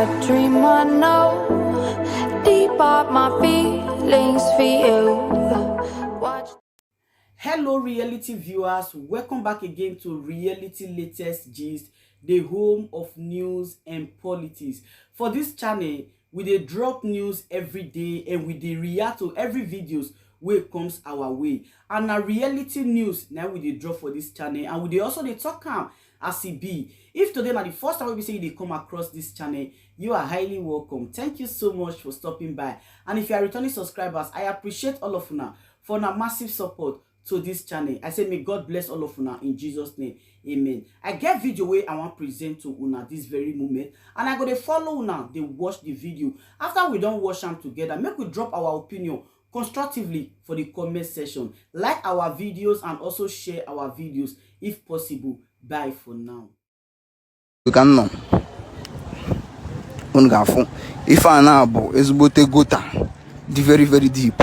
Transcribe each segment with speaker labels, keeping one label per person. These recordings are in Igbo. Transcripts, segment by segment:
Speaker 1: A dream I know. Deep are my feelings for you. Watch.
Speaker 2: Hello reality viewers, welcome back again to Reality Latest Gist, the home of news and politics. For this channel, we dey drop news every day and we dey react to every videos wey comes our way. And na reality news na we dey drop for this channel, and we dey also dey talk am as e be. If today na the first time wey be say you dey come across this channel, you are highly welcome. Thank you so much for stopping by. And if you are returning subscribers, I appreciate all of una for una massive support to this channel. I say may God bless all of una in Jesus' name, amen. I get video wey I wan present to una this very moment, and I go dey follow una dey watch the video. After we don watch am together, make we drop our opinion constructively for the comment section. Like our videos and also share our videos if possible. Bye for now.
Speaker 3: Ka m nọ, unu ga-afụ ife a na-abụ ezigbote gutter dị very very deep.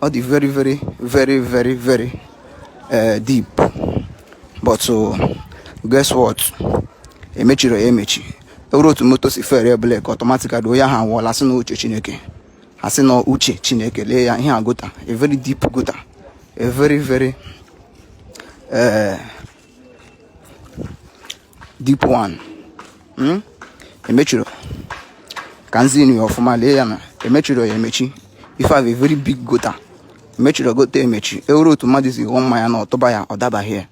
Speaker 3: Ọ dị very very very very very deep, but guess what, emechiri ya emechi. Ewere otu moto si fere brake, automatically onye ahụ anwụọla. Sị na uche Chineke, asị na uche Chineke. Lee ya, ihe a gutter, a very deep gutter, a very very deep one. Emechiri ka nzinu ya ọfụma. Lee ya na emechiri ya emechi. Ife a a very big gutter, emechiri gutter emechi. Ewere otu mmadụ si ghọọ mmanya na ọtụba ya, ọ dabaghị ya,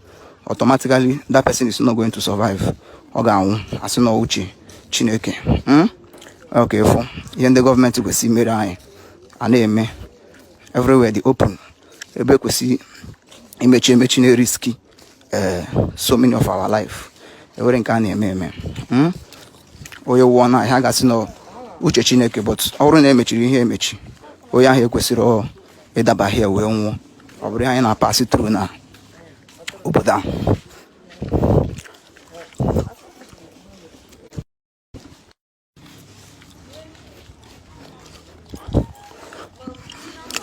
Speaker 3: automatically that person is not going to survive. Ọ ga-anwụ. Asị na uche Chineke. Ok, fụ ihe ndị gọọmenti kwesịrị imere anyị a na-eme. Everywhere dị open, ebe kwesịrị imechi emechi na-erisk so many of our life. Ewere nke a na-eme eme. Onye wụọ na ha ga-asị na uche Chineke, but ọ bụrụ na emechiri ihe emechi, onye ahụ ekwesịrị ịdaba ya wee nwụọ. Ọ bụrụ ihe anyị na-apass through na obodo a.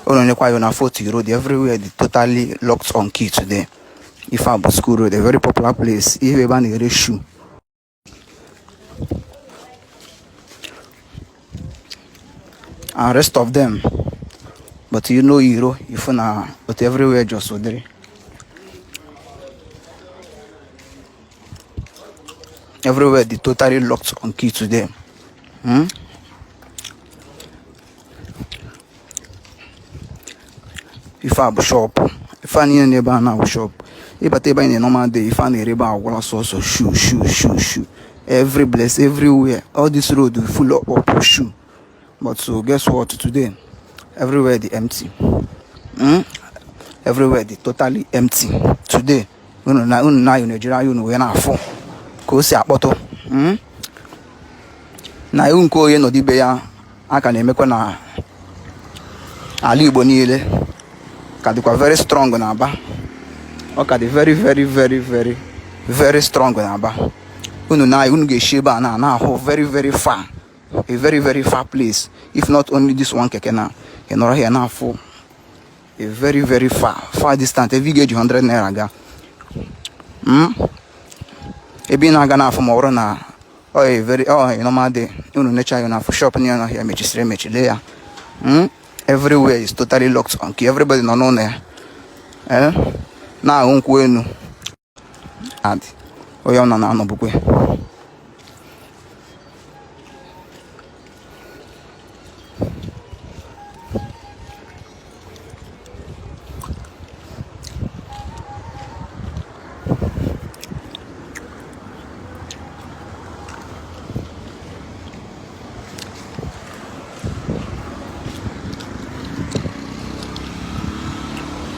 Speaker 3: Ụlọ nyekwa ya na Fourth Road, everywhere dị totally locked on key today. Ife a bụ School Road, a very popular place, ihe ebe a na-ere shoe and rest of them. But you know, iro ifu na but everywhere just ụdịrị everywhere dị totally locked on key today. Ife a bụ shop, ife a niile n'ebe a na-abụ shop. Ịbata ebe anyị na normal day, ife a na-ere ebe a agwụla, sọsọ shoe, shoe, shoe, shoe, every place, everywhere. All this road full up of shoe. But so guess what, today everywhere dị empty. Everywhere dị totally empty today. Unu na unu na unu ejiri anya unu wee na-afụ ka o si akpọtụ. Na iwu nke onye nọdụ ibe ya a ka na-emekwa na ala Igbo niile ka dịkwa very strong na Aba. Ọ ka dị very very very very very strong na Aba. Unu na unu ga-esi ebe a na na-ahụ very very far, a very very far place. If not only this one keke na ị nọrọ here na-afụ a very very far far distance, ebe ị ga-eji 100 naira ga. Ebe ị na-aga n'afọ, ma ọ bụrụ na ọ a very ọ a normal day. Unu necha ya n'afọ, shop niile nọ here mechisiri emechi. Lee ya. Everywhere is totally locked on key. Everybody nọ n'ụlọ ya na-aṅụ nkwụ enu and onye ọ nọ na-anọbukwe.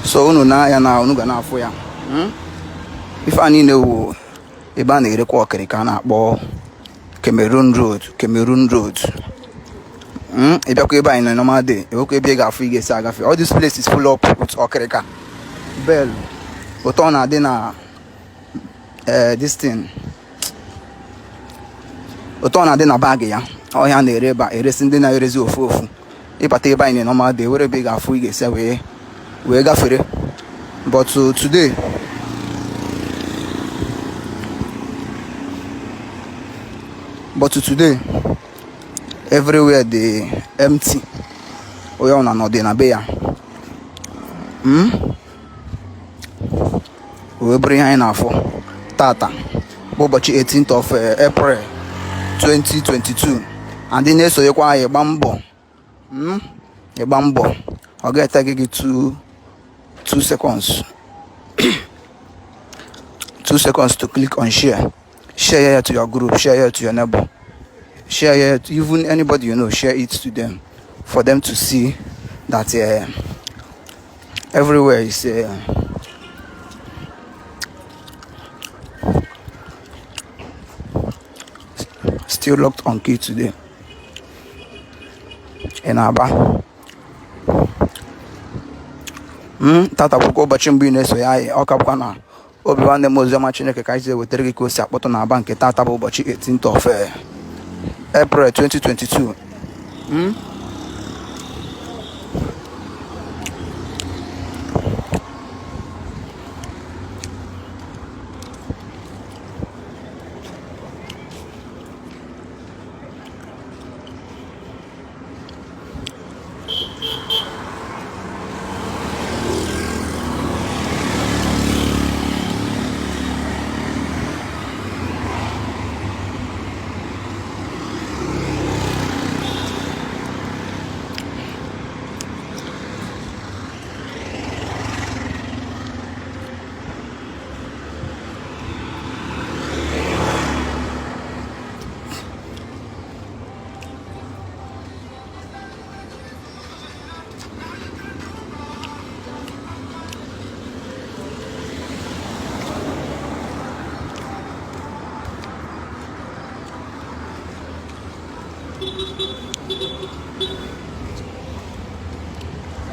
Speaker 3: So unu na-anya na unu ga na-afụ ya. Ife a niile wụ ebe a na-erekwa ọkịrịka a na-akpọ Cameroon Road, Cameroon Road. Ị bịakwa ebe anyị na normal day, ewekwa ebe ị ga-afụ ị ga-esi agafe. All this place is full up with ọkịrịka bell. Ụtọ ọ na-adị na this thing, ụtọ ọ na-adị na bag ya ọhịa na-ere ebe a, eresi ndị na-erezi ofu ofu. Ịbata ebe anyị na normal day, were ebe ị ga-afụ ị ga-esi wee gafere. But today But today, everywhere dị empty. Onye ọbụla nọdị na be ya. O wee bụrụ ihe anyị na-afụ tata bụ ụbọchị 18th of April 2022. And ndị na-esonyekwa anyị, gba mbọ, ịgba mbọ, ọ ga-ete gị 2 seconds, 2 seconds to click on share. Share it to your group, share it to your neighbor, share it to even anybody you know. Share it to them for them to see that everywhere is still locked on key today in Aba. Tata bụkwa ụbọchị mbụ ị na-eso ya anyị, ọ ka bụkwa na obi nwanne m, oziọma Chineke ka anyị si ewetara gị ka o si akpọtụ n'Aba nke tata bụ ụbọchị 18th of April 2022.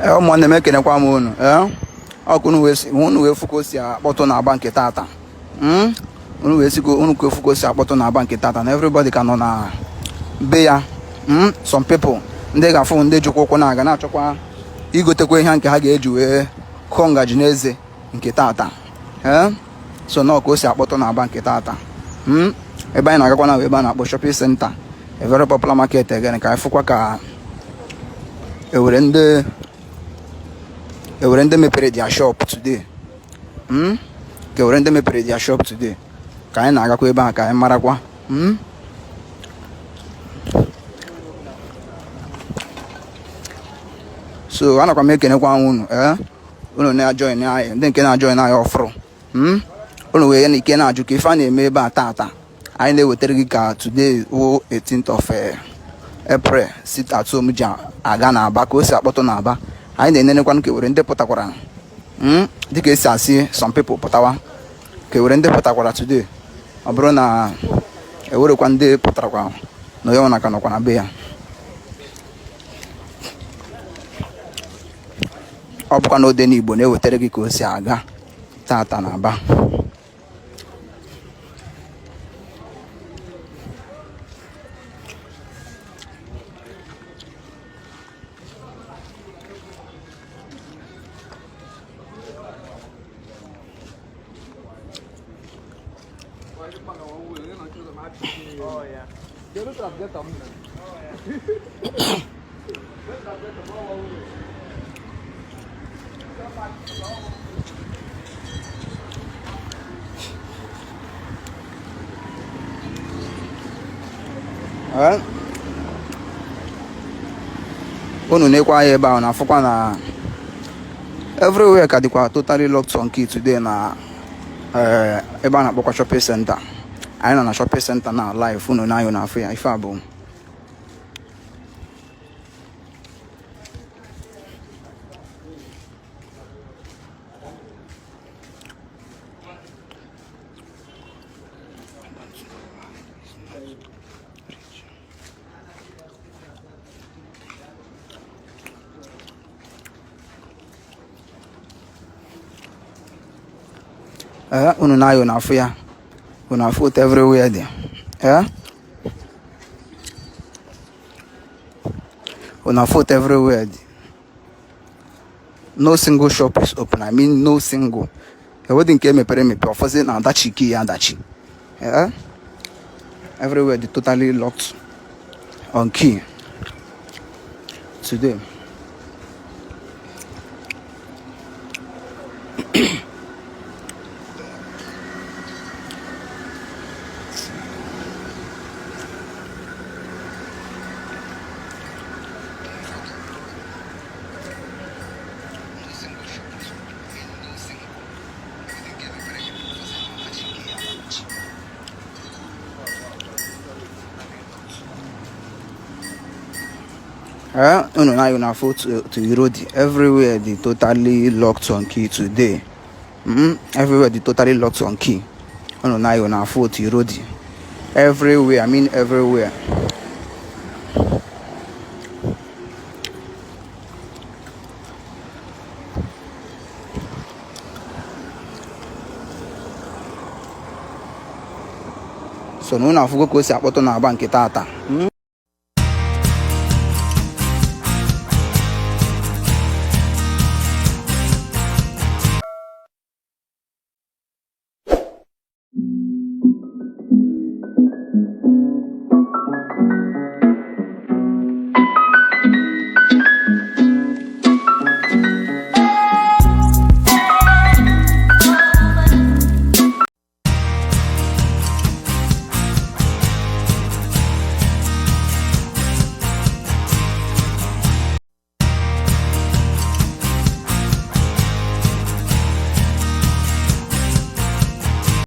Speaker 3: Ee, ụmụnne m, ekenekwa m unu. Ee, ọkụ unu wee si unu wee fụ ka o si akpọtụ n'Aba nke tata. Unu wee si ka unu ka efu ka o si akpọtụ n'Aba nke tata na everybody ka nọ na be ya. Some people, ndị ga-afụ ndị jikwa ụkwụ na-aga na-achọkwa igotekwa ihe nke ha ga-eji wee kụọ ngaji n'eze nke tata. Ee, so nọọ ka o si akpọtụ n'Aba nke tata. Ebe anyị na-agakwa na ebe a na-akpọ shopping center, a very popular market again, ka anyị fụkwa ka ewere ndị mepere their shop today. Ka ewere ndị mepere their shop today, ka anyị na-agakwa ebe a ka anyị marakwa. So anakwa m ekenekwa unu. Ee, unu na-ajoin anyị, ndị nke na-ajoin anyị ọfụrụ. Unu wee na ike na-ajụ ka ife a na-eme ebe a tata. Anyị na-ewetara gị ka today wụ 18th of April, sit at home ji aga n'Aba, ka o si akpọtụ n'Aba. Anyị na-enenekwanụ ka ewere ndị pụtakwara, dịka esi asị some people pụtawa, ka ewere ndị pụtakwara today. Ọ bụrụ na ewerekwa ndị pụtarakwa na onye ọbụla ka nọkwa na be ya, ọ bụkwa na Odenigbo na-ewetara gị ka o si aga tata n'Aba. Ee, unu na-ekwe anya ebe ahụ na-afụkwa na everywhere ka dịkwa totally locked on key today na ebe a na-akpọkwa shopping center. Anyị nọ na shopping center na live. Unu na-anyụ na-afụ ya. Ife a bụ ee, unu na-ayọ na-afụ ya, unu afụ otu everywhere dị. Ee, unu afụ otu everywhere dị. No single shop is open. I mean, no single. Enwedị nke emepere emepe, ọfọzi na adachi ike ya adachi. Ee. Everywhere dị totally locked on key today. Unu na una afụ otu iro dị. Everywhere dị totally locked on key today. Everywhere dị totally locked on key. Unu na una afụ otu iro dị. Everywhere, I mean everywhere. So na unu afụgo ka o si akpọtụ n'agba nke taata.